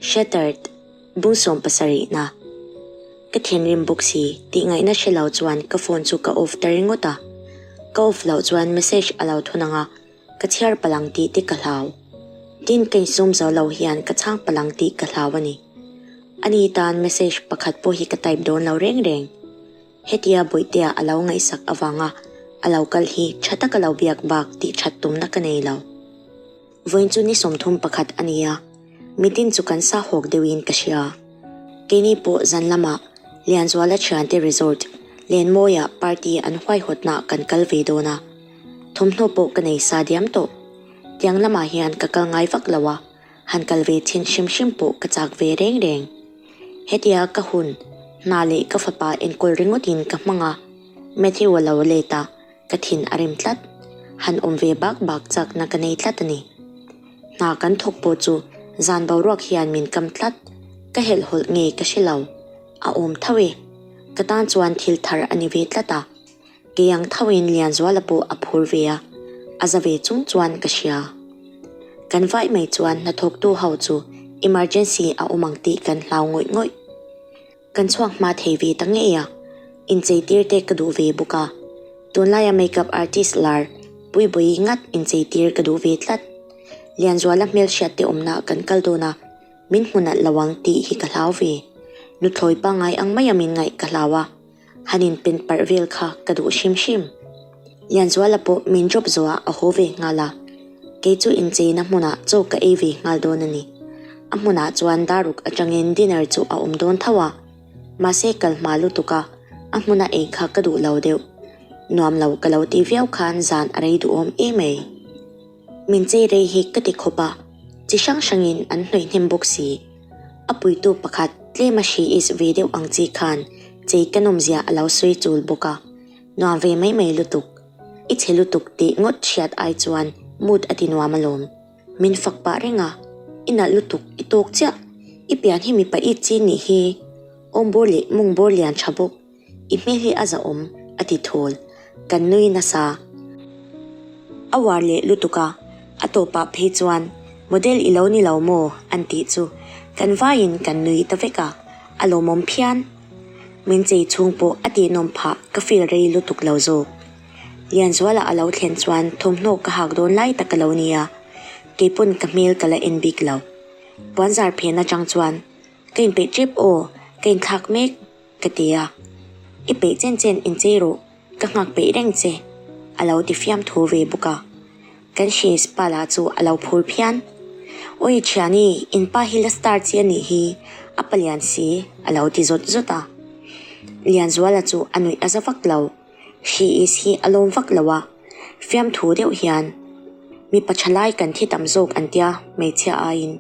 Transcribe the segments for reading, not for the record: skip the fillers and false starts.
Shattered, Bung sawmpasarihna. Ka thinrim bawk si tih ngaihna hre lo chuan ka phone chu ka off ta ringawt a. Ka off loh chuan message a lo thun ang a, ka chhiar palang tih te ka hlau. Tin ka insum zo lo hian ka chhang palang tih ka hlau a ni. Ani tan message pakhat pawh hi ka type dawn lo reng reng. Hetia Bawihtea a lo ngaihsak avanga a lo kal hi tha taka lo biak bak tih that tumna ka nei lo. Vawiin chu ni 31 a ni a, mitin chu kan sa hawk deuhin ka hria. Keini pawh zan lamah Lianzuala thiante resort Lenmawia party an huaihawtnaah kan kal ve dawn a, thawmhnaw pawh ka nei sa diam tawh. Tiang lamah hian ka kal ngai vak lo a, han kal ve chhin hrim hrim pawh ka chak ve reng reng. Hetia ka hun, hna leh ka fapa enkawl ringawtin ka hmang a, Matthew a lo let a, Ka thin a rim tlat. Han awm ve bak bak chakna ka nei tlat a ni. Hna kan thawk pawh chu zan boruak hian min kam tlat. Ka helhhawlh nge ka hre lo. A awm tho e. Ka tan chuan thil thar a ni ve tlat a. Kei ang thoin Lianzuala pawh a phur ve a, a za ve chung chuan ka hria. Kan vaih mai chuan hnathawktu ho chu emergency a awm ang tih kan hlau ngawih ngawih. Kan chhuak hma thei ve ta ngei a, inchei tir te ka duh ve bawk a. Tunlaia makeup artist lar Puibawi ngat inchei tir ka duh ve tlat. Lianzuala hmelhriat te awmna kan kal dawn a, min hmu nalh lo ang tih hi ka hlau ve. Nuthlawi pangngai ang maia min ngaih ka hlau a, han inpen parh vel kha ka duh hrim hrim. Lianzuala pawh min drop zawhah a haw ve nghal a, kei chu incheina hmunah chaw ka ei ve nghal dawn a ni. A hmunah chuan daruk atangin dinner chu a awm dawn tho a, mahse kal hma lutuk a, a hmuna ei kha ka duh lo deuh. Nuam lo ka lo ti viau khan zan a rei duhawm em mai. Min chei rei hi ka ti khawp a, chi hrang hrangin an hnawih hnem bawk si. A puitu pakhat tlema hri is ve deuh ang chi khan chei ka nawmzia a lo sawi chul bawk a. Nuam ve mai mai lutuk. I chhe lutuk tih ngawt hriat ai chuan mood a ti nuam alawm. Min fak pah reng a, I nalh lutuk, i tawk chiah. I pian hi mipa it chi nih hi. Awmbawr leh mungbawr lian tha bawk. I hmel hi a zahawm, a ti thawl. Kan nui nasa. A uar leh lutuk a, a tawpah phei chuan model i lo ni lo maw an tih chu kan vaiin kan nui ta vek a, a lawmawm phian. Min chei chhung pawh a tihnawm phah ka feel rei lutuk lo zawk. Lianzuala a lo thlen chuan thawmhnaw ka hak dawn lai tak a lo ni a, keipawn ka hmel ka la en bik lo. Puanzar phen atang chuan, Ka inpeih tep aw, ka inthlak mek, ka ti a. I peih chen chen inchei rawh, ka nghak peih reng che, a lo ti fiamthu ve bawk a. Kan hris pa lah chu a lo phur phian. Awi thiani, in pa hi la star chi a nih hi, a palian si, a lo ti zawt zawt a. Lianzuala chu a nuih a za vak lo. Hri is hi a lawm vak lo a, fiamthu deuh hian mipa thalai kan thi tam zawk an tia hmeichhia aiin.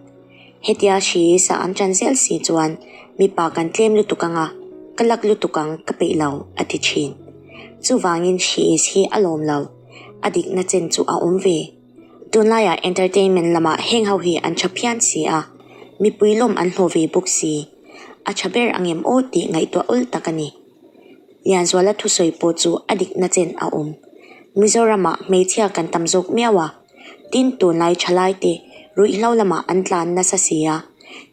Hetia hri is a an tan zel si chuan mipa kan tlem lutuk ang a, ka lak lutuk ang ka peih lo a ti thin. Chuvangin hri is hi a lawm lo, a dikna chen chu a awm ve. Tunlaiah entertainment lamah heng ho hi an tha phian si a, mipui lawm an hlawh ve bawk si. A tha ber ang em aw tih ngaihtuah awl tak a ni. Lianzuala thusawi pawh chu a dikna chen a awm. Mizoramah hmeichhia kan tam zawk miau a, tin tunlai thalaite ruihhlo lamah an tlan nasa si a,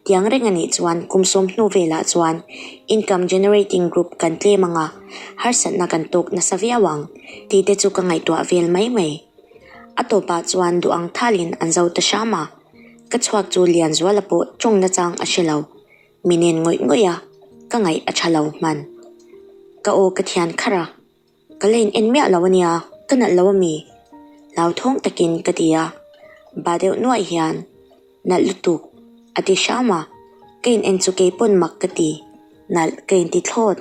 tiang reng a nih chuan kum sawm hnu velah chuan income generating group kan tlem ang a, harsatna kan tawk nasa viau ang tih te chu ka ngaihtuah vel mai mai. A tawpah chuan duh ang thalin an zo ta hram a, ka chhuak chu Lianzuala pawh tawng nachang a hre lo. Min en ngawih ngawih a, ka ngaih a tha lo hman. Ka aw ka thian kharh a, ka la in en miah lo ania, ka nalh lo ami? Hlauthawng takin ka ti a, ba deuh nuaih hian, Nalh lutuk, a ti hram a, ka in en chu keipawn mak ka ti, nalh ka inti thlawt.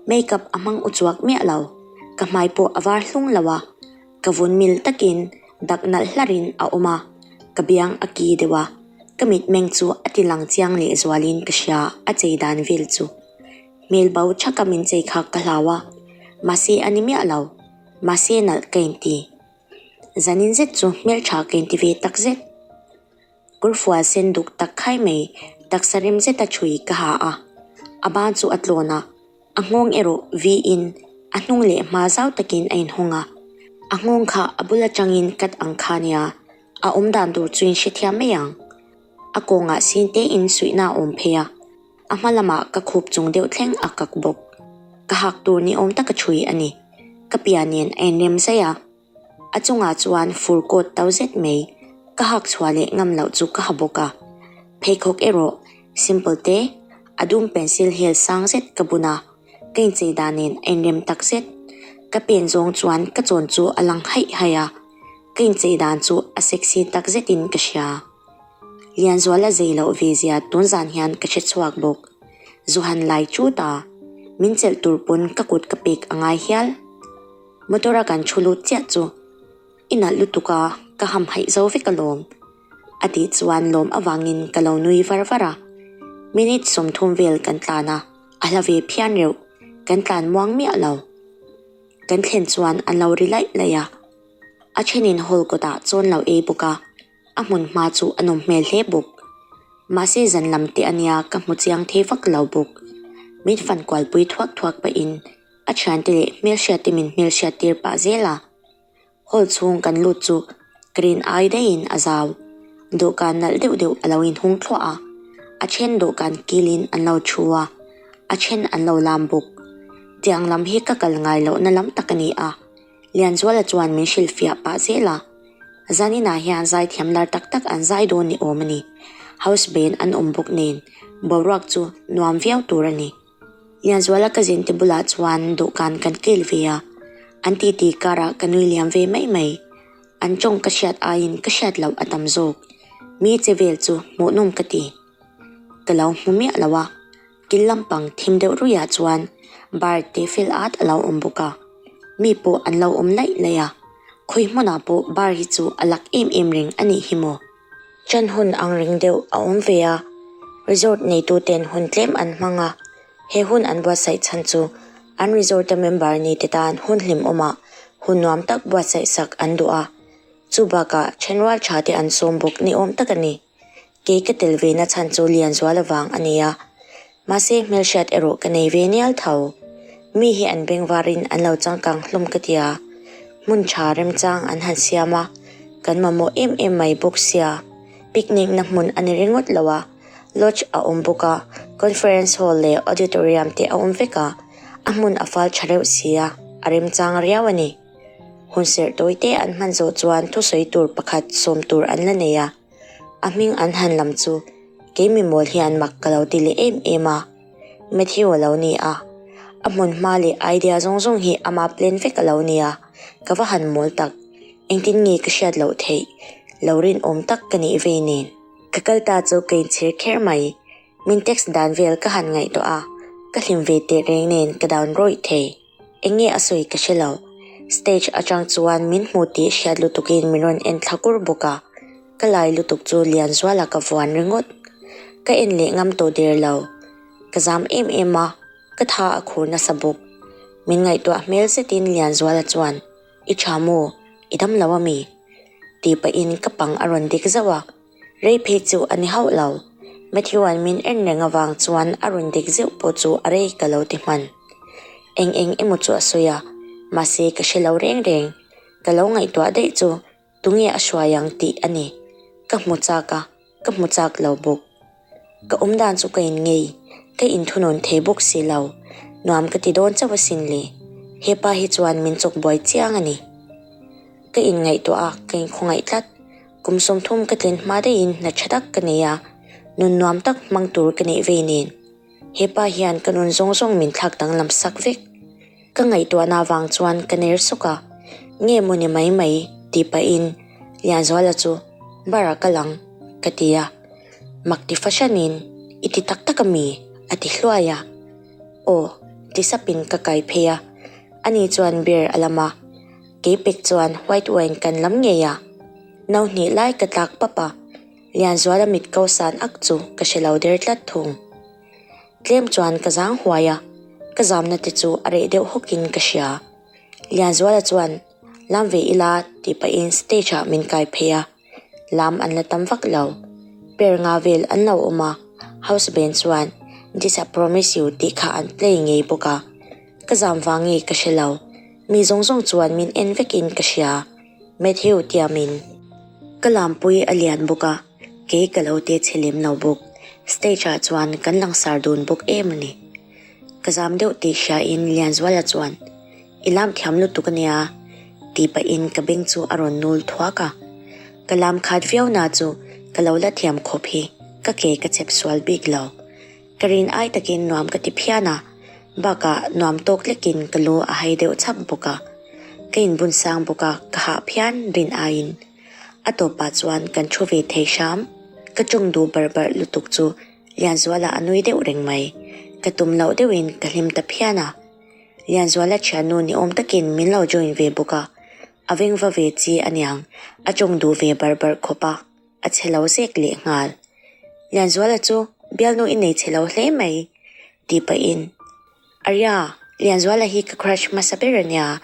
Makeup a hmang uchuak miah lo, ka hmai pawh a var hlung lo a, Ka vun mil takin dak nalh hlarin a awm a, ka biang a ki deuh a, ka mitmeng chu a ti lang chiang leh zualin ka hria a chei dan vel chu. Hmel bo thaka min chei kha ka hlau a, mahse a ni miah lo, mahse nalh ka inti. Zanin zet chu hmeltha ka inti ve tak zet. Kawrfual sen duk tak khai mai taksa rem zeta thui ka ha a, a ban chu a tlawn a, a nghawng erawh viin a hnung leh hma zau takin a inhawng a, a nghawng kha a bul atangin cut ang kha nia, a awm dan tur chu in hrethiam mai ang. A kawngah sin te in suihna a awm phei a, a hma lamah ka khup chung deuh thleng a kak bawk. Ka hak tur ni awm taka ṭhui a ni. Ka pia nen a inrem zai a. A chungah chuan fur coat to zet mai ka hak chhuah leh ngam loh chu ka ha bawk a. Pheikhawk erawh simple te, a dum pencil heel sang zet ka bun a, ka inchei dan nen a inrem tak zet. Ka pen zawng chuan ka chawn chu a lang haih haih a, ka inchei dan chu a sexy tak zetin ka hria. Lianzuala zei loh ve zia tun zan hian ka hre chhuak bawk. Zu han lai chut a, min chelh tur pawn ka kut ka pek a ngai hial. Motor a kan thu lut chiah chu i nalh lutuk a, ka ham haih zo vek alawm. A tih chuan lawm avangin ka lo nui var var a. Minute 30 vel kan tlan a, a hla ve phian reuh, kan tlan muang miah lo. Kan thlen chuan an lo ri laih laih a. A thenin hall kawtah chawn lo ei bawk a, a hmun hma chu a nawm hmel hle bawk. Mahse zan lam te ania ka hmu chiang thei vak lo bawk. Min fan kualpui thuak thuak pahin a thiante leh hmelhriatte min hmelhriat tir pah zel a. Hall chhung kan lut chu green ai daihin a zau. Dawhkan nalh deuh deuh a lo inhung thluah a, a then dawhkan kilin an lo thu a, a then an lo lam bawk. Tiang lam hi ka kal ngai lohna lam tak a ni a, Lianzuala chuan min hrilhfiah pah zel a. Zaninah hian zaithiam lar tak tak an zai dawn ni awm a ni. House band an awm bawk nen boruak chu nuam viau tur a ni. Lianzuala ka zinte bulah chuan dawhkan kan kil ve a, an titi karah ka nui liam ve mai mai. An tawng ka hriat aiin ka hriat loh a tam zawk. Mi che vel chu hmuhnawm ka ti. Ka lo hmu miah lo a, kil lampang thim deuh ruiah chuan bar te fel at a lo awm bawk a, mi pawh an lo awm laih laih a, khawi hmunah pawh bar hi chu a lak em em reng a nih hi maw. Chan hun ang reng deuh a awm ve a, resort neituten hun tlem an hmang a, he hun an buatsaih chhan chu an resort-a member ni te tan hun hlimawmah hun nuam tak buatsaih sak an duh a, chu bakah thenrual tha te an sawm bawk ni awm tak a ni. Kei ka tel ve na chhan chu Lianzuala vang a ni a, mahse hmelhriat erawh ka nei ve nial tho. Mi hi an bengvarin an lo changkang hlawm ka ti a, hmun tha remchang an han siam a, kan mamawh em em mai bawk sia. Picnic na hmun a ni ringawt lo a, lodge a awm bawk a, conference hall leh auditorium te a awm vek a, a hmun a fal tha reuh sia, a remchang riau a ni. Hun serh tawi te an hman zawh chuan thusawi tur pakhat sawm tur an la nei a. A hming an han lam chu kei mi mawl hian mak ka lo ti leh em em a. Matthew a lo ni a, a hmun hma leh idea zawng zawng hi ama plan vek a lo ni a, ka va han mawl tak, engtin nge ka hriat loh theih, lo rinawm tak ka nih vei nen. Ka kal ta chu ka inchhir kher mai, min text dan vel ka han ngaihtuah a, ka hlim ve teh reng nen ka down rawih thei. Eng nge a sawi ka hre lo. Stage atang chuan min hmu tih hriat lutukin min rawn en thla kur bawk a. Ka lai lutuk chu Lianzuala ka vuan ringawt. Ka en leh ngam tawh der lo. Ka zam em em a, ka tha a khur nasa bawk. Min ngaihtuah hmel zetin Lianzuala chuan, I tha maw? I dam lo ami? Tih pahin ka pang a rawn dik zauh a. Rei phei chu a ni hauh lo. Matthew-a'n min en reng avang chuan a rawn dik zeuh pawh chu a rei ka lo ti hman. Eng eng emaw chu a sawi a, mahse ka hre lo reng reng. Ka lo ngaihtuah daih chu tunge a hruai ang tih a ni. Ka hmu chak a, ka hmu chak lo bawk. Ka awm dan chu ka in ngei, ka inthunawn thei bawk si lo. Nuam ka ti dawn chauh asin le. Hepa hi chuan min chawk buai chiang a ni. Ka inngaihtuah a, ka inkhawngaih tlat. Kum 30 ka tlin hma daihin hna tha tak ka nei a, nun nuam tak hmang tur ka neih vei nen. Hepa hian ka nun zawng zawng min thlak danglam sak vek. Ka ngaihtuahna avang chuan ka ner sawk a, Nge maw ni mai mai tih pahin Lianzuala chu bar ah kal ang ka ti a. Mak ti fahranin I ti tak tak ami? a ti hluai a. Aw ti sapin ka kai phei a, ani chuan beer a lam a. Keipek chuan white wine kan lam ngei a, no hnih lai ka tlak pap a, Lianzuala mit ko san ak chu ka hre lo der tlat thung. Tlem chuan ka zang huai a, ka zamna te chu a reh deuh hawkin ka hria. Lianzuala chuan lam ve ila tih pahin stage ah min kai phei a, lam an la tam vak lo. Per nga vel an lo awm a, house band chuan This I Promise You tih kha an play ngei bawk a. Ka zam vang nge ka hre lo. Mi zawng zawng chuan min en vekin ka hria. Matthew tiamin. Ka lampui a lian bawk a. Kei ka lo te chhe lem lo bawk. Stage ah chuan kan langsar dun bawk em a ni. Ka zam deuh tih hriain Lianzuala chuan, I lam thiam lutuk a nia, tih pahin ka beng chu a rawn nul thuak a. Ka lam khat viau na chu ka lo la thiam khawp hi ka ke ka chep sual bik lo. Ka rin ai takin nuam ka ti phian a, bakah nuam tawk lekin ka lu a hai deuh chhap bawk a. Ka inbun sang bawk a, ka hah phian rin aiin. A tawpah chuan kan thu ve thei hram. Ka tawng duh barh barh lutuk chu Lianzuala a nui deuh reng mai. Ka tum loh deuhin ka hlim ta phian a. Lianzuala thiannu ni awm takin min lo join ve bawk a, a veng va ve chi aniang, a tawng duh ve barh barh khawp a, a chhe lo zek lehnghal. Lianzuala chu bialnu i nei chhe lo hle mai tih pahin, Arya, Lianzuala hi ka crush hmasa ber ania,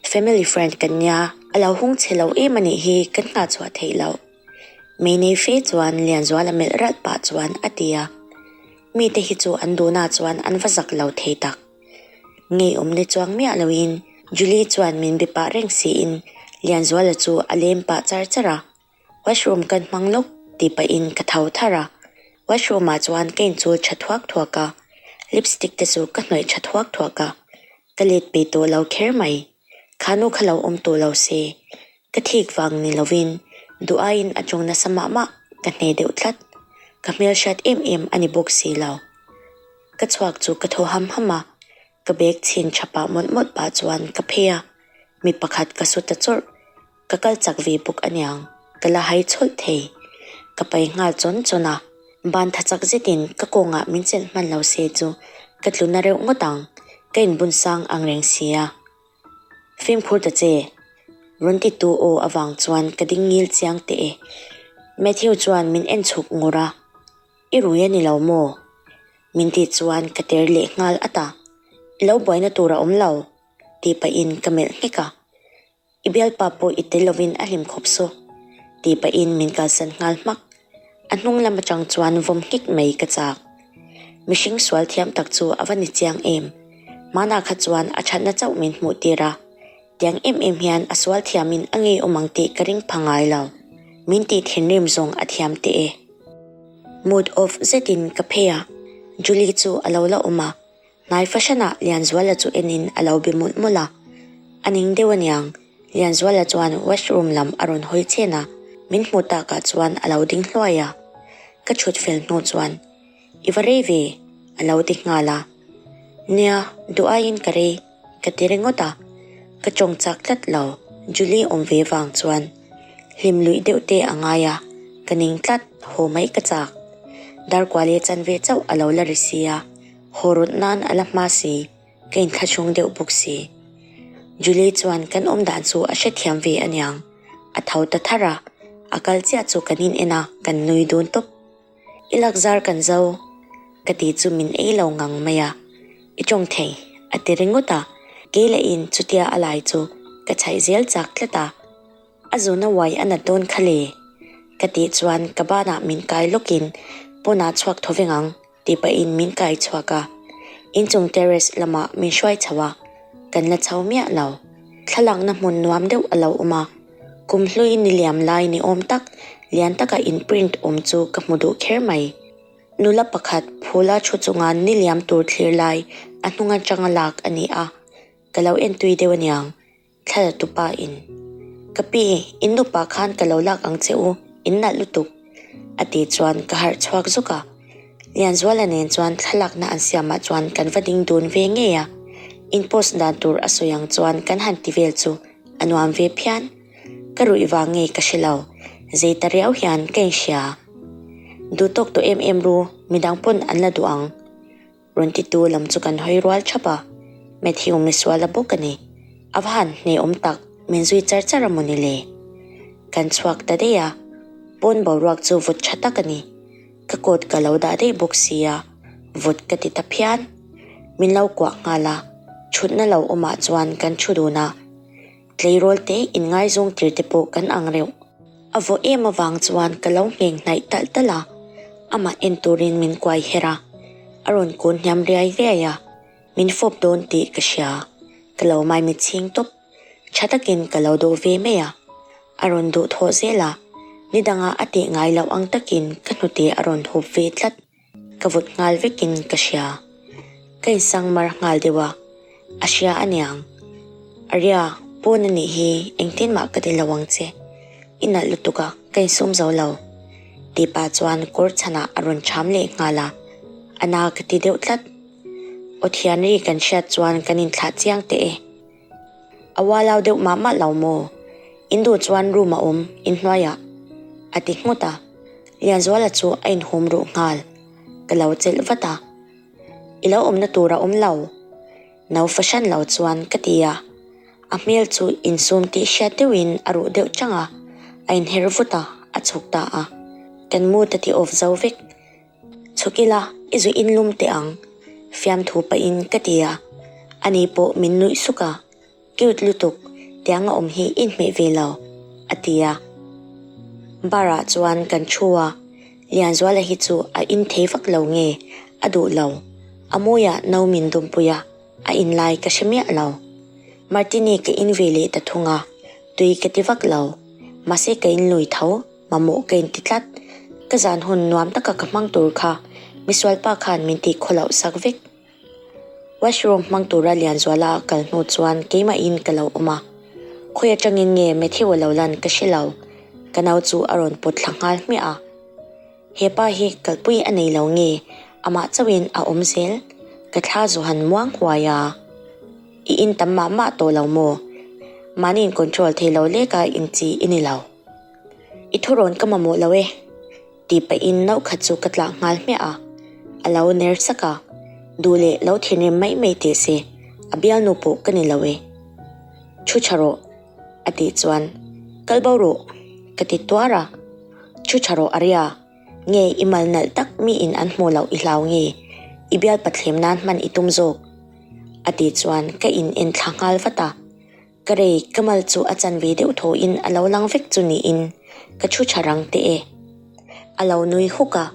family friend kan nia, a lo hung chhe lo em anih hi kan nghah chhuah theih loh. Mei nei fe chuan Lianzuala melh ralh pah chuan a ti a, mite hi chu an duhna chuan an va zak lo thei tak. Ngeiawm ni chuang miah loin Julie chuan min be pah reng siin Lianzuala chu a lem pah char char a. Washroom kan hmang lawk tih pahin ka tho tharh a, washroom ah chuan ka inchul tha thuak thuak a, lipstick te chu ka hnawih tha thuak thuak a, ka let pe tawh lo kher mai, kha nu kha lo awm tawh lo se, ka thik vang ni lovin duh aiin a tawng nasa mah mah ka hne deuh tlat, ka hmelhriat em em a ni bawk si lo. Ka chhuak chu ka thaw ham ham a, ka bag chhin tha pah mawlh mawlh pah chuan ka phei a, mi pakhat ka su ta chawrh. Ka kal chak ve bawk aniang, ka la hai chhawlh thei. Ka pai nghal chawn chawn a, ban tha chak zetin ka kawngah min chelh hman lo se chu ka tlu na reuh ngawt ang, ka inbun sang ang reng sia. Fimkhur ta che, rawn ti tu aw avang chuan ka ding ngil chiang teh e. Matthew chuan min en chhuk ngur a, I rui a ni lo maw? Min tih chuan ka ter leh nghal at a, I lo buaina tur a awm lo, tih pahin ka melh nghek a. I bialpa pawh i tel lovin a hlim khawp saw, tih pahin min kalsan nghal hmak. A hnung lam atang chuan vawm nghik mai ka chak. Mihring sual thiam tak chu a va ni chiang em. Hmanah kha chuan a thatna chauh min hmuh tir a, tiang em em hian a sual thiamin a ngei awm ang tih ka ring pha ngai lo. Min tih thinrim zawng a thiam teh e. Mood off zetin ka phei a, Julie chu a lo la awm a, Hnai fahranah Lianzuala chu enin a lo be mawlh mawlh a, a ning deuh aniang, Lianzuala chuan washroom lam a rawn hawi chen a, min hmuh takah chuan a lo ding hluai a. Ka chhut fel hnu chuan, I va rei ve, a lo ti nghal a. Nia, duh aiin ka rei, ka ti ringawt a. Ka tawng chak tlat lo, Julie awm ve vang chuan hlim luih deuh te a ngai a, ka ning tlat, haw mai ka chak. Darkuale chanve chauh a lo la ri sia. Haw rawt nan a la hma si, ka inthlahrung deuh bawk si. Julie chuan kan awm dan chu a hrethiam ve aniang, a tho ta tharh a, a kal chiah chu kan in en a, kan nui dun tawp. I lak zar kan zo, ka ti chu min ei lo ngang mai a, i tawng thei, a ti ringawt a, kei leh in chutia a lai chu ka chhaih zel chak tlat a. A zuna uai a nat dawn kha le, ka tih chuan ka banah min kai lawkin pawnah chhuak tho veng ang. Tih pahin min kai chhuak a, inchung terrace lamah min hruai chho a, kan la chho miah lo. Thlalakna hmun nuam deuh a lo awm a, kum hlui ni liam lai ni awm tak lian taka in print awm chu ka hmu duh kher mai. Nula pakhat phula thu chunga ni liam tur thlir lai a hnung atanga lak a ni a, ka lo entui deuh aniang. Thla tupa in, Ka pi, in nupa khan ka lo lak ang che u, in nalh lutuk, a tih chuan ka harh chhuak zuk a. Lianzuala nen chuan thlalakna an siamah chuan kan va ding dun ve ngei a, in post dan tur a sawi ang chuan kan han ti vel chu a nuam ve phian. Ka ruih vang ngei ka hre lo, zei ta riau hian ka inhria. Duh tawk tawh em em ru, midang pawn an la duh ang. Rawn titu lam chu kan hawi rual thap a, Matthew misuala bawk a ni. A va han hne awm tak, min zui char char a mawni le? Kan chhuak ta daih a, pawn boruak chu vawt tha tak a ni. Ka coat ka lo dah daih bawk sia, vawt ka ti ta phian. Min lo kuah nghal a, thutna lo awmah chuan kan thu dun a. Tleirawl te inngaizawng tir te pawh kan ang reuh. A vawh em avang chuan ka lo ngheng hnaih talh talh a, amah en turin min kuai her a, a rawn kun hniam riai riai a, min fawp dawn tih ka hria, ka lo maimichhing tawp, tha takin ka lo dawh ve mai a, a rawn duhthawh zel a. Nidanga a teh ngai loh ang takin ka hnute a rawn hup ve tlat. Ka vut nghal vekin ka hria. Ka insang mar nghal deuh a, a hria aniang. Aria, pawn a nih hi engtin mah ka ti lo ang che. I nalh lutuk a, ka insum zo lo. Tih pah chuan kawr chhanah a rawn cham leh nghal a, a na ka ti deuh tlat. Aw thian ri kan hriat chuan kan inthlah chiang teh e. A ualau deuh mah mah lo maw? In duh chuan room a awm, inhnuaiah. A ti nghut a. Lianzuala chu a inhum ruh nghal. Ka lo chelh vat a. I lo awmna tur a awm lo. No fahran lo chuan ka ti a. A hmel chu insum tih hriat deuhin a ruh deuh chang a. A inher vut a, a chhuk ta a. Kan mood a ti off zo vek. Chhuk ila, i zu in lum teh ang, fiamthu pahin ka ti a. Ani pawh min nuih suk a, Cute lutuk, tiang a awm hi i inhmeh ve lo, a ti a. Bar ah chuan kan thu a, Lianzuala hi chu a in thei vak lo nge a duh lo, a mawiah no min dumpui a, a in lai ka hre miah lo. Martini ka in ve leh ta thung a, tui ka ti vak lo, mahse ka in lui tho. Mamawh ka inti tlat. Ka zan hun nuam taka ka hmang tur kha misualpa khan min tih khawloh sak vek. Washroom hmang tura Lianzuala a kal hnu chuan keimahin ka lo awm a. Khawi atangin nge Matthew a lo lan ka hre lo. Ka nau chu a rawn pawt thla nghal hmiah a. He pa hi kalpui a nei lo nge amah chauhin a awm zel? Ka thla Johan muang huai a. I in tam mah mah tawh lo maw? Mahni in control thei lo leka inchi i ni lo. I thurawn ka mamawh lo e, tih pahin no khat chu ka tlak nghal hmiah a. A lo ner sak a, duh leh lo thinrim mai mai teh se, a bialnu pawh ka ni lo e. Thu tha rawh, a tih chuan, Kal bo rawh, ka ti tuar a. Thu tha rawh Aria, nge i mal nalh tak miin an hmuh loh i hlau nge, i bialpa thlem nan hman i tum zawk, a tih chuan ka in en thla nghal vat a. Ka rei ka mal chu a chanve deuh thawhin a lo lang vek chu niin ka thu tha rang teh e. A lo nui huk a,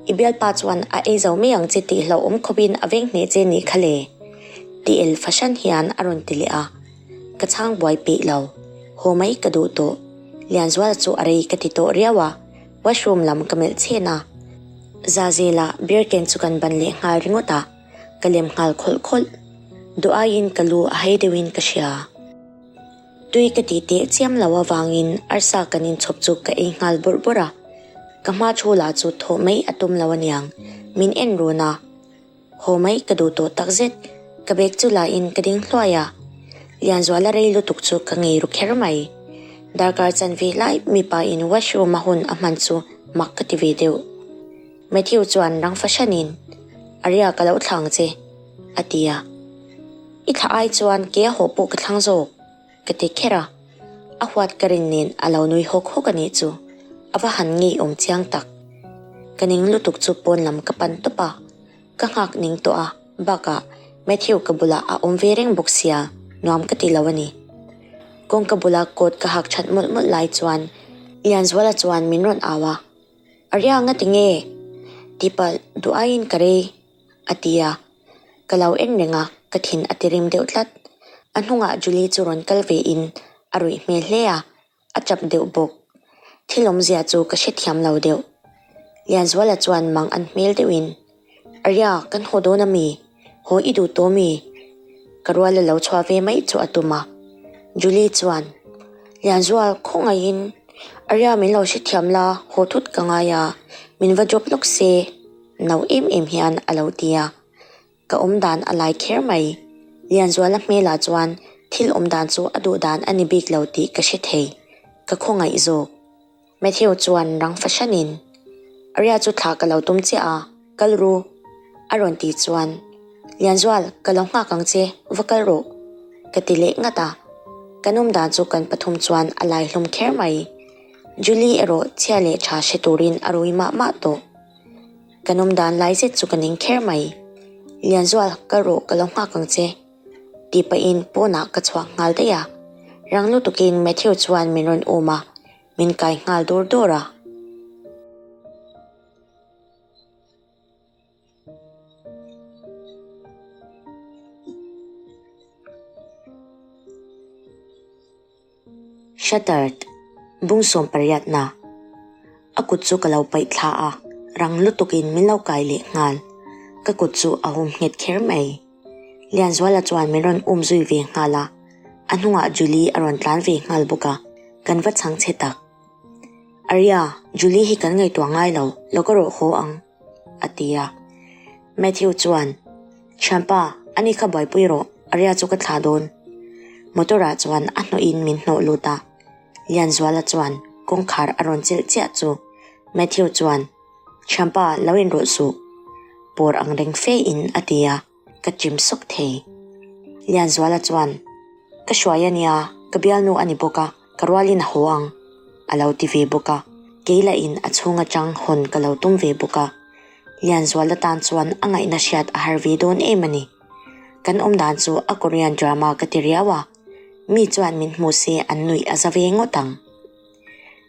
I bialpa chuan a ei zo mai ang che tih hlauhawm khawpin a veng hneh che nih kha le, ti el fahran hian a rawn ti leh a. Ka chhang buai peih lo, haw mai ka duh tawh. Lianzuala chu a rei ka ti tawh riau a, washroom lam ka melh chhen a. Zazela beer can chu kan ban leh nghal ringawt a. Ka lem nghal khawlh khawlh. Duh aiin ka lu a hei deuhin ka hria. Tui ka tih teh chiam lo avangin arsa kan inchhawp chu ka ei nghal bawrh bawrh a. Ka hma thu lah chu thawh mai a tum lo aniang, min en run a. Haw mai ka duh tawh takzet, ka bag chu la in ka ding hluai a. Lianzuala rei lutuk chu ka ngei ru kher mai. Darkar chanve lai mipa in washroom a hun a hman chu mak ka ti ve deuh. Matthew chuan rang fahranin, Aria ka lo thlang che, a ti a. I thla ai chuan ke a haw pawh ka thlang zawk, ka ti kher a. A huat ka rin nen a lo nui hawk hawk a nih chu, a va han ngeiawm chiang tak. Ka ning lutuk chu pawn lam ka pan tawp a, ka nghak ning tawh a, bakah Matthew ka bulah a awm ve reng bawk sia, nuam ka ti lo a ni. Kawngka bula coat ka hak that mawlh mawlh lai chuan Lianzuala chuan min rawn au a. A riang a ti nge? Tihpalh duh aiin ka rei, a ti a. Ka lo en reng a, ka thin a ti rim deuh tlat. A hnungah Julie chu rawn kal ve in a ruih hmel hle a, a chap deuh bawk. Thil awmzia chu ka hrethiam lo deuh. Lianzuala chuan mang an hmel deuhin, Aria, kan haw dawn a mi? Haw i duh tawh mi? Ka rual a lo chhuah ve mai chu a tum a. Julie chuan, Lianzual, khawngaihin Aria min lo hrethiam la, haw thut ka ngai a, min va drop lawk se, no em em hian a lo ti a. Ka awm dan a lai kher mai. Lianzuala hmelah chuan thil awm dan chu a duh dan a ni bik lo tih ka hre thei. Ka khawngaih zawk. Matthew chuan rang fahranin, Aria chu thla ka lo tum chiah a, kal ru, a rawn ti chuan, Lianzual, ka lo nghak ang che, va kal rawh, ka ti leh ngat a. Kan awm dan chu kan pathum chuan a lai hlum kher mai. Julie erawh chhia leh tha hre turin a rui mah mah tawh. Kan awm dan lai zet chu ka ning kher mai. Lianzual, kal rawh, ka lo nghak ang che. Tih pahin pawnah ka chhuak nghal daih a. Rang lutukin Matthew chuan min rawn um a, min kai nghal dur dur a. Shattered, Bung sawm pariatna. A kut chu ka lo paih thla a, rang lutukin min lo kai leh nghal. Ka kut chu a hum nghet kher mai. Lianzuala chuan min rawn um zui ve nghal a, a hnungah Julie a rawn tlan ve nghal bawk a, kan va chhang che tak. Aria, Julie hi kan ngaihtuah ngai lo, lo ka rawh haw ang, a ti a. Matthew chuan, Thianpa, ani kha buaipui rawh, Aria chu ka thlah dawn. Motor ah chuan a hnawhin min hnawh lut a. Lianzuala chuan kawngkhar a rawn chelh chiah chu Matthew chuan, Thianpa, lo inrawlh suh. Pawr ang reng fe in a ti a, ka chim sawk thei. Lianzuala chuan, Ka hruai a nia, ka bialnu a ni bawk a, ka rualin a haw ang, a lo ti ve bawk a. Kei lahin a chhung atang hawn ka lo tum ve bawk a. Lianzuala tan chuan a ngaihna hriat a har ve dawn em a ni. Kan awmdan chu a Korean drama ka ti riau a, mi chuan min hmu se an nuih a za ve ngawt ang.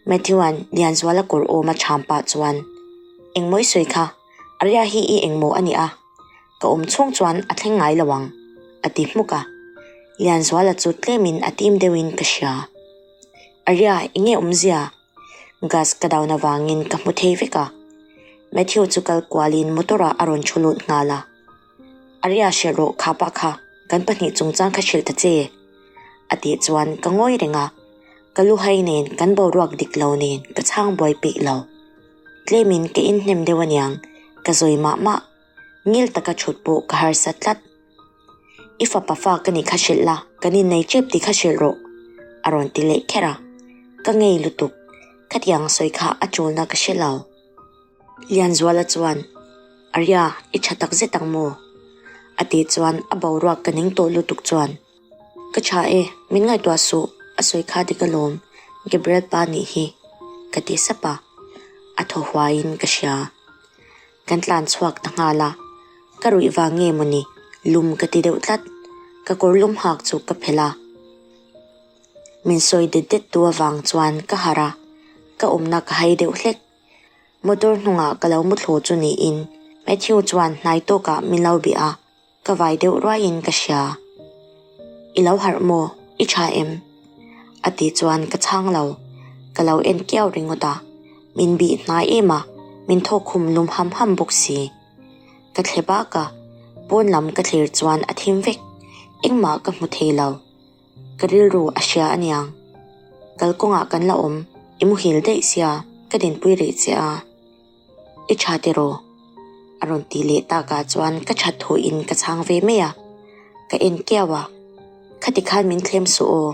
Matthew-a'n Lianzuala kawr awm a chham pah chuan, Engmaw i sawi kha, Aria hi i engmaw a ni a, ka awm chhung chuan a thleng ngai lo ang, a ti hmuk a. Lianzuala chu tlemin a tim deuhin ka hria. Aria, enge awmzia? Gas ka down avangin ka hmu thei vek a. Matthew chu kal kualin motor-ah a rawn thu lut nghal a. Aria hrilh rawh kha pah kha kan pahnih chungchang kha hrilh ta che a tih chuan ka ngawi reng a, ka luhai nen kan boruak dik lo nen ka chhang buai peih lo. Tlemin ka inhnem deuh aniang ka zawi mah mah, ngil taka thut pawh ka harsa tlat. I fapa fa ka nih kha hrilh la, kan innei tep tih kha hrilh rawh a rawn ti leh kher a, ka ngei lutuk, khatiang sawi kha a tulna ka hre lo. Lianzuala chuan, Aria, i tha tak zet ang maw? A tih chuan a boruak ka ning tawh lutuk chuan, Ka tha e, min ngaihtuah suh, a sawi kha dik alawm, Gabriel pa nih hi, ka ti sap a, a thaw huaiin ka hria. Kan tlan chhuak ta nghal a, ka ruih vang nge mawni, lum ka ti deuh tlat, ka kawr lum hak chu ka phelh a. Min sawi det det tu avang chuan ka harh a, ka awmna ka hai deuh hlek. Motor hnungah ka lo muthlu chu niin Matthew chuan hnai tawkah min lo bih a, ka vai deuh ruaiin ka hria. I lo harh maw? I tha em? A tih chuan ka chhang lo, ka lo en kiau ringawt a, min bih hnai em a, min thawk khum lum ham ham bawk si. Ka thle bak a, pawn lam ka thlir chuan a thim vek, engmah ka hmu thei lo. Ka rilru a hria aniang. Kalkawngah kan la awm, i muhil daih sia, ka dinpui rih che a. I tha tiraw? A rawn ti leh takah chuan ka that thuin ka chhang ve mai a. Ka en kiau a, Khati khan min thlem suh aw.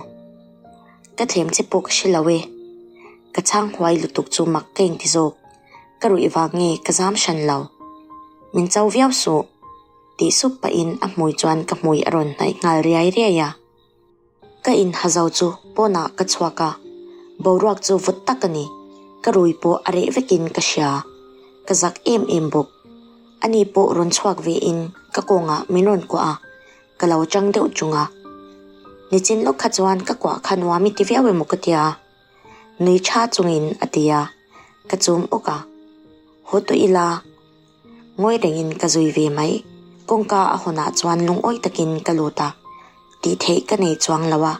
Ka thlem che pawh ka hre lo e. Ka chhang huai lutuk chu mak ka inti zawk. Ka ruih vang nge ka zam hran lo. Min cho viau suh. Tih sup pahin a hmui chuan ka hmui a rawn hnaih nghal riai riai a. Ka inha zo chu pawnah ka chhuak a, boruak chu vawt tak a ni. Ka rui pawh a reh vekin ka hria. Ka zak em em bawk. Ani pawh rawn chhuak vein ka kawngah min rawn kuah a, ka lo chang deuh chung a. Nichin lawk kha chuan ka kuah kha nuam i ti viau emaw ka tia. Nui tha chungin a ti a, ka chum awk a. Haw tawh ila. Ngawi rengin ka zui ve mai. Kawngka a hawnah chuan lungawi takin ka lut a, tih theih ka nei chuang lo a,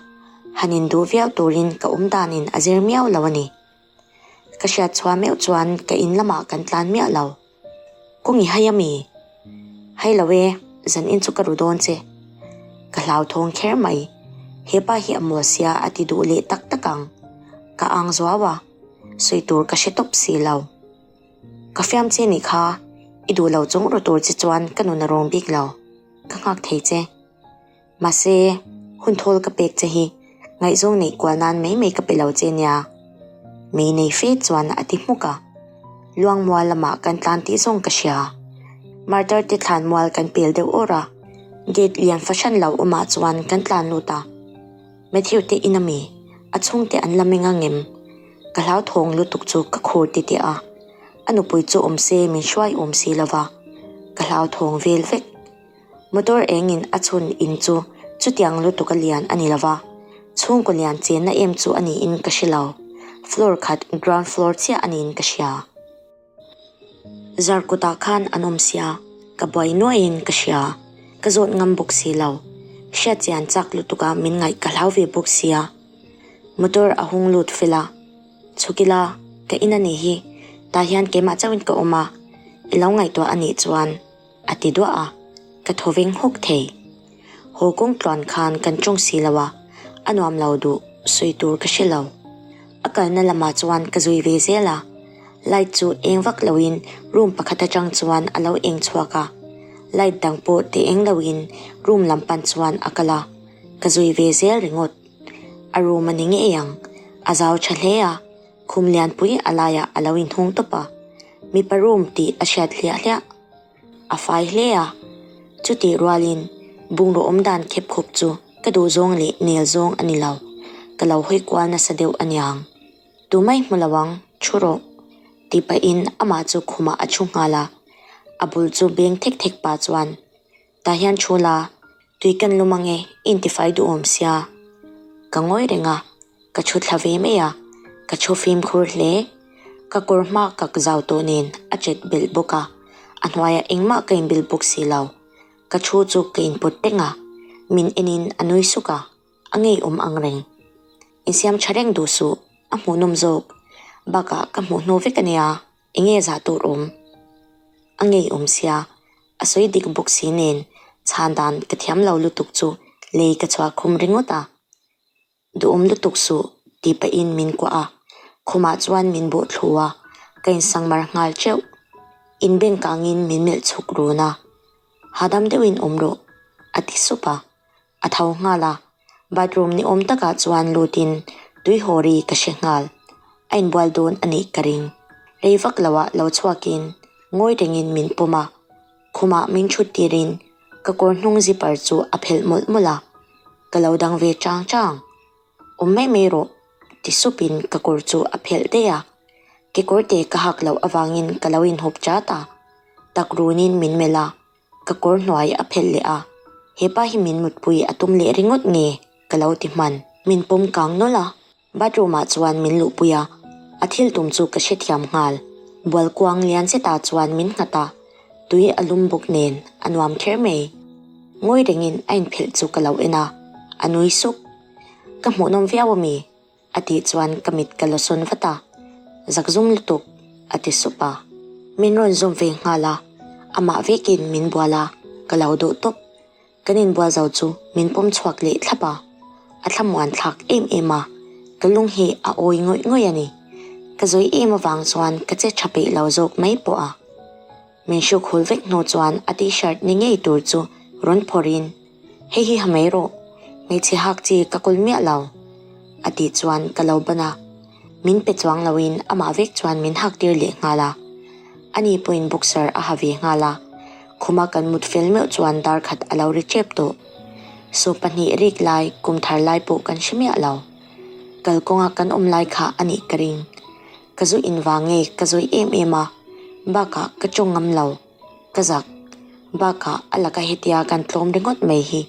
han induh viau turin ka awm danin a zir miau lo a ni. Ka hriat chhuah meuh chuan ka in lamah kan tlan miah lo. Kawng i hai a mi? Hai lo e, zan in chu ka ru dawn che. Ka hlauthawng kher mai. Hepa hi a mawl sia a ti duh leh tak tak ang. Ka ang zuau a, sawi tur ka hre tawp si lo. Ka fiam che nih kha, i duh lo chung ru tur che chuan ka nun a rawng bik lo, ka nghak thei che. Mahse, hun thawl ka pek che hi ngaihzawng neih kual nan mai mai ka pe lo che nia. Mei nei fe chuan a ti hmuk a, Luangmual lamah kan tlan tih zawng ka hria. Martar te thlanmual kan pel deuh awr a, gate lian fahran lo awmah chuan kan tlan lut a. Matthew te in ami, a chhungte an la meng angem? Ka hlauthawng lutuk chu ka khur titih a, a nupui chu awm se min hruai awm si lova, ka hlauthawng vel vek. Motor engin a chhun in chu chutiang lutuk a lian a ni lova, chhungkaw lian chenna em chu a niin ka hre lo, floor khat ground floor chiah a niin ka hria. Zar kutah khan an awm sia, ka buai nuaiin ka hria. Ka zawt ngam bawk si lo. Hriatchian chak lutuka min ngaih ka hlau ve bawk sia. Motor a hung lut fel a, chhuk ila, ka in a ni hi. Tah hian keimah chauhin ka awm a, i lo ngaihtuah a nih chuan a ti duah a, ka thaw veng hawk thei. Haw kawng tluan khan kan tawng si lo a, a nuam lo duh sawi tur ka hre lo. A kalna lamah chuan ka zui ve zel a, light chu eng vak loin room pakhat atang chuan a lo eng chhuak a, light dang pawh ti eng loin room lam pan chuan a kal a, ka zui ve zel ringawt. A room a ni ngei ang, a zau tha hle a. Khum lianpui a laiah a lo inhung tawp a, mipa room tih a hriat hliah hliah. A fai hle a, chutih rualin bungraw awm dan khep khup chu ka duh zawng leh nel zawng a ni lo, ka lo hawi kual nasa deuh a niang. Tumai hmu lo ang, thu rawh, tih pahin amah chu khumah a thu nghal a, a bul chu beng thek thek pah chuan, Tah hian thu la, tui kan lum ange, i intifai duhawm sia. Ka ngawi reng a, ka thu thla ve mai a, ka thu fimkhur hle. Ka kawr hma kak zau tawh nen a chet belh bawk a, a hnuaiah engmah ka inbilh bawk si lo. Ka thu chu ka inpawt reng a, min enin a nui suk a, a ngeiawm ang reng. Insiam tha reng duh suh, a hmuhnawm zawk. Bakah ka hmuh hnu vek a nia. Enge zah tur awm? A ngeiawm sia, a sawi dik bawk si nen chhan dan ka thiam lo lutuk chu lei ka chhuah khum ringawt a. Duhawm lutuk suh tih pahin min kuah a, khumah chuan min bawh thlu a, ka insangmar nghal teuh. Inbeng kangin min melh chhuk run a, Hahdam deuhin awm rawh a ti sup a. A tho nghal a, bathroom ni awm takah chuan lutin tui haw ri ka hre nghal. A inbual dawn a nih ka ring. Rei vak loah lo chhuakin ngawi rengin min pawm a, khumah min thut tirin ka kawr hnung zipper chu a phelh mawlh mawlh a, ka lo dang ve chang chang. Awm mai mai rawh ti supin ka kawr chu a phelh daih a, kekawrte ka hak loh avangin ka lo inhawp chat a, tak runin min melh a. Ka kawr hnuai a phelh leh a, hepa hi min mutpui a tum leh ringawt nge ka lo ti hman. Min pawm kang nawlh a, bathroom ah chuan min luhpui a, a thil tum chu ka hrethiam nghal. Bualkuang lian zetah chuan min nghat a, tui a lum bawk nen a nuam kher mai. Ngawi rengin a inphelh chu ka lo en a, a nui suk. Ka hmuhnawm viau ami? A tih chuan ka mit ka la sawn vat a, Zakzum lutuk, a ti sup a. Min rawn zawm ve nghal a, amah vekin min bual a, ka lo duh tawp. Kan inbual zo chu min pawm chhuak leh thlap a, a thlamuan thlak em em a, ka lung hi a awi ngawih ngawih a ni. Ka zawi em avang chuan ka che tha peih lo zawk mai pawh a. Min hruk hul vek hnu chuan a t-shirt ni ngei tur chu rawn phawrhin, Hei hi ha mai rawh, hmeichhe hak chi ka kawl miah lo, a tih chuan ka lo ban a. Min pe chuang loin amah vek chuan min hak tir leh nghal a. Ani pawhin boxer a ha ve nghal a. Khuma kan mut fel meuh chuan dar khat a lo ri tep tawh. Saw pahnih rik lai, kum thar lai pawh kan hre miah lo. Kalkawnga kan awm lai kha a nih ka ring. Ka zu in vang nge ka zawi em em a, bakah ka tawng ngam lo, ka zak. Bakah a laka hetia kan tlawm ringawt mai hi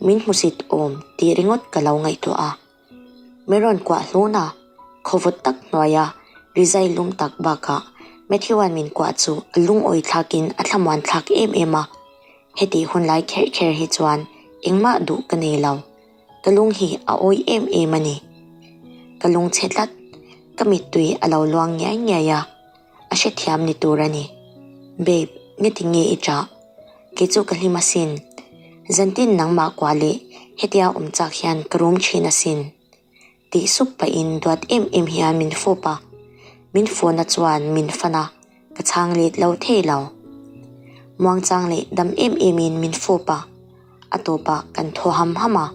min hmusit awm tih ringawt ka lo ngaihtuah a. Min rawn kuah hlun a, khawvawt tak hnuaia rizai lum tak bakah Matthew-a'n min kuah chu a lungawi thlakin a thlamuan thlak em em a. Hetih hun lai kher kher hi chuan engmah duh ka nei lo. Ka lung hi a awi em em a ni. Ka lung chhe tlat, ka mittui a lo luang ngiai ngiai a, a hrethiam ni tur a ni. Babe, ngeti nge i ṭah? Kei chu ka hlim asin. Zantin nangmah kuah leh hetia awm chak hian ka rum ṭhin asin. Tih sup pahin duat em em hian min fawp a, min fawhna chuan min fan a, ka chhang let lo thei lo. Muangchang leh dam em emin min fawp a, a tawpah kan thaw ham ham a,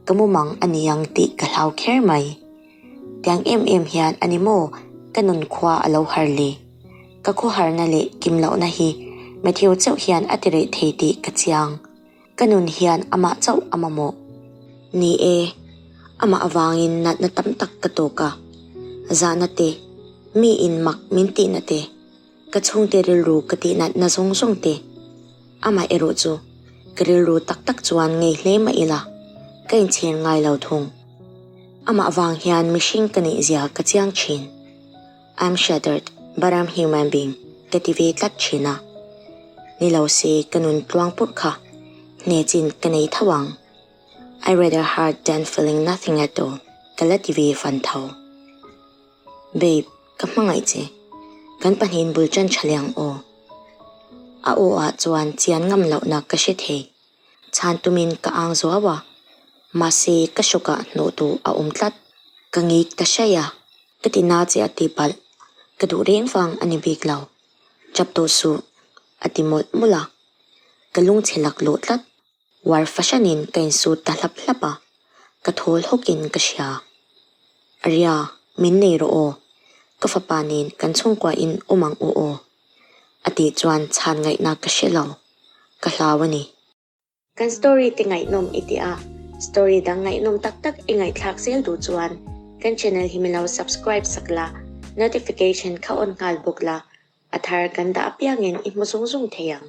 ka mumang a ni ang tih ka hlau kher mai. Tiang em em hian a ni maw ka nun khua a lo har le? Ka khawharna leh kim lohna hi Matthew chauh hian a ti reh thei tih ka chiang. Ka nun hian amah chauh a mamawh. Ni e, amah avangin natna tam tak ka tawk a, zahna te, mi in mak min tihna te, ka chhungte rilru ka tihnatna zawng zawng te. Amah erawh chu ka rilru tak tak chuan ngei hle mah ila, ka inchhir ngai lo thung. Amah vang hian mihring ka nih zia ka chiang thin. I'm shattered but I'm human being ka ti ve tlat thin a. Ni lo se ka nun tluang purh kha hne chin ka nei tho ang. I rather hurt than feeling nothing at all ka la ti ve fan tho. Babe, ka hmangaih che. Kan pahnihin bul ṭan ṭha leh ang aw. A aw ah chuan chian ngam lohna ka hre thei. Chhan tumin ka ang zuau a, mahse ka hrawkah hnawh duh a awm tlat. Ka ngik ta hraih a, ka ti na che a ti palh. Ka duh reng vang a ni bik lo. Chap tawh suh, a ti mawlh mawlh a. Ka lungchhe laklawh tlat. Uar fahranin ka insut ta hlap hlap a, ka thawl hawkin ka hria. Aria, min nei rawh aw, ka fapa nen kan chhungkuain awm ang u aw. A tih chuan chhan ngaihna ka hre lo, ka hlau a ni. Kan story te ngaihnawm i ti a, story dang ngaihnawm tak tak i ngaihthlak zel duh chuan kan channel hi min lo subscribe sak la, notification kha on nghal bawk la, a thar kan dah apiangin i hmu zung zung thei ang.